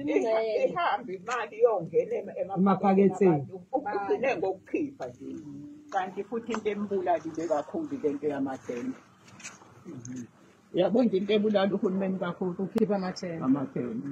Ihamba imali yongena Emaphaketheni. Ugcine ngokukhipha nje. Kanti futhi into embulalile kakhulu lento yamathenda. Uyabona nje into ebulala uhulumeni kakhulu Ukhipha amathenda. Amathenda.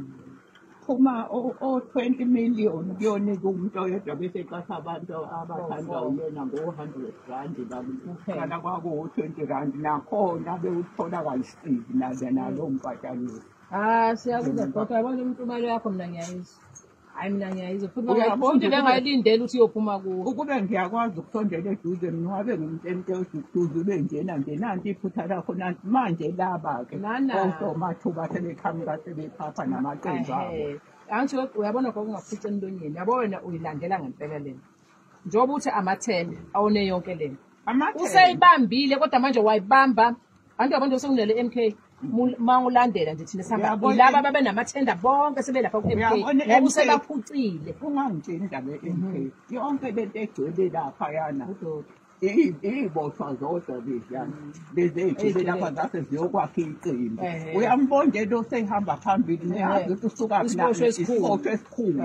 Phuma o-20 million kuyonika umuntu oyedwa bese eqasha abantu abathandwa uyena ngo-100 rand bakuqala kwakuwu-20 rand nakhona bewuthola kayisibi nalowo mbhadalo. Ah, siyakuzwa kodwa yabona imali yakho mina ngiyayizwa. Hayi mina ngiyayizwa futhi Uyabona futhi bengayilindeli ukuthi iyophuma kuwe. Ukube ngiyakwazi ukusondela eduze mina wabe ngumtshela eduze ube njena nje nanti iphutha lakho nanti manje laba-ke Nana. osomathuba sebeqhamuka sebephapha namaqembu abo. Ehhe. Angisho uyabona gogo ungaphuca emlonyeni. Yabo wena uyilandela ngempela lena. Njengoba uthi amathenda awone yonke lena. Amathenda. Useyibambile kodwa manje wayibamba. Anti abantu sekunele MK mangulandela nje thina sihamba Uyabona- laba babe namathenda bonke sebelapha ku MK Uyabona ngoba MK usebaphucile. Ungangitsheli indaba ye-MK. Yonke lento egcwele laphayana iy'boshwa zodwa leziyana lezi ey'gcwele lapha zase ziyokwakha iqembu. Uyambona nje lo sehamba phambili niyazi ukuthi usuka kuphi na- Isiboshwa esikhulu. isiboshwa esikhulu.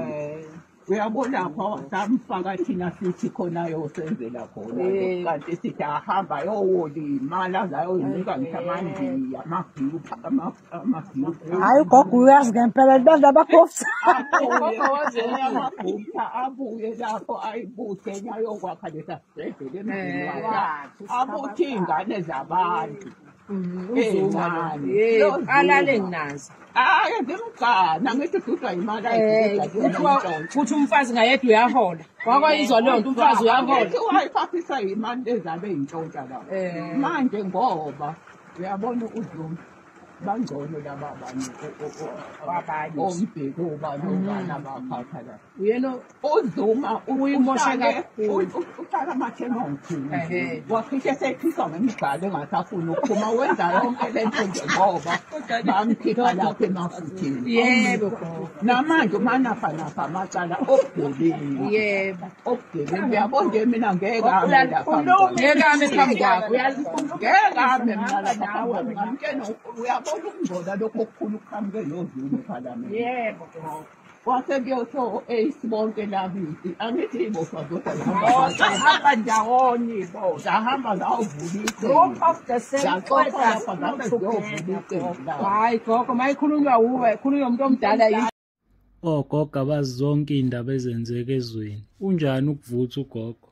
Uyabona lapha samfaka thina sithi khona yosenzela khona kanti sithi ahamba yowola imali aze ayoyinika ngisho amandiya amagupha amagupha. Hayi ugogo uyazi ngempela libandla abagofsa. Amagupha abuye lapho ayibuthe ayokwakha lesa sibhedlela emzini wakhe abuthe iy'ngane zabantu. Uzuma Ey'ncane. yebo alale nginazo. Hayi zimgana ngithi ududwa imali Kuthiwa kuthi umfazi ngayedwa uyahola. Wakwayizwa leyo nto umfazi uyahola. Ngithi wayiphathiswa imali ezabe yintshontsha lapho. Manje ngoba uyabona uZuma bangcono laba abanye Abanye. ombheki obani obani abaphatha la. Uyena uZuma Uyimoshe kakhulu. uhlala amathema omkhulu. Ehhe. Wakhishwa sekhishwa ngemigqalo engasafuni ukuphuma wenza yonke lento nje ngoba bamkhipha lapha emafutheni. Yebo gogo. Namanje umanaphanapha amacala obugebengu. Yebo. Obugebengu uyabona nje mina ngeke ame lapha. Ngeke ame phambi kwakho. Ngeke ame mina lapha phambi kwakho. Ngamtshela uyabona ukungcola lokho okukhulu kuqhamuke noZuma ephalamende. Yebo gogo. Kwase kuyothiwa o-Ace bonke labiti angithi iy'boshwa zodwa zihamba Hamba ndawonye bo. zahamba zawuvula iqembu. Group of the same Zaxoxa feathers lapha zase ziyovula iqembu labo. Hayi gogo mayikhulunywa uwe khulunywa umuntu omdala yini. Ogogo abazi zonke iy'ndaba ezenzeka ezweni. Unjani ukuvutha ugogo?